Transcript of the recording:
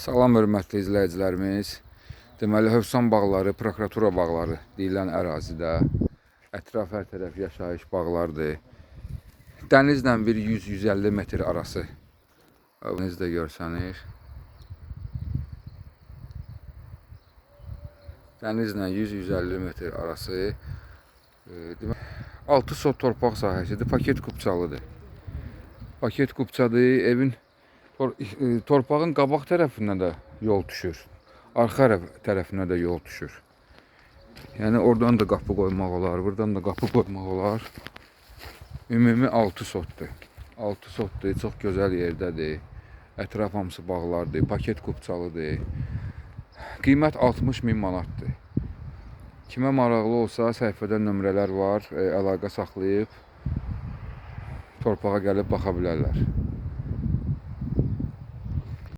Salam hörmətli izləyicilərimiz. Deməli Hövsan bağları, prokuratura bağları deyilən ərazidə ətraf hər tərəf yaşayış bağlardır. Dənizlə bir 100-150 metr arası. Dəniz də görsənir. Dənizlə 100-150 metr arası. Deməli 6 sot torpaq sahəsidir. Paket kupçalıdır. Paket kupçadır. Evin torpağın qabaq tərəfindən də yol düşür. Arxa tərəfinə də yol düşür. Yəni oradan da qapı qoymaq olar, buradan da qapı qoymaq olar. Ümumi 6 sotdur. 6 sotdur, çox gözəl yerdədir. Ətraf hamısı bağlardır, paket kupçalıdır. Qiymət 60 min manatdır. Kimə maraqlı olsa səhifədə nömrələr var, əlaqə saxlayıb torpağa gəlib baxa bilərlər.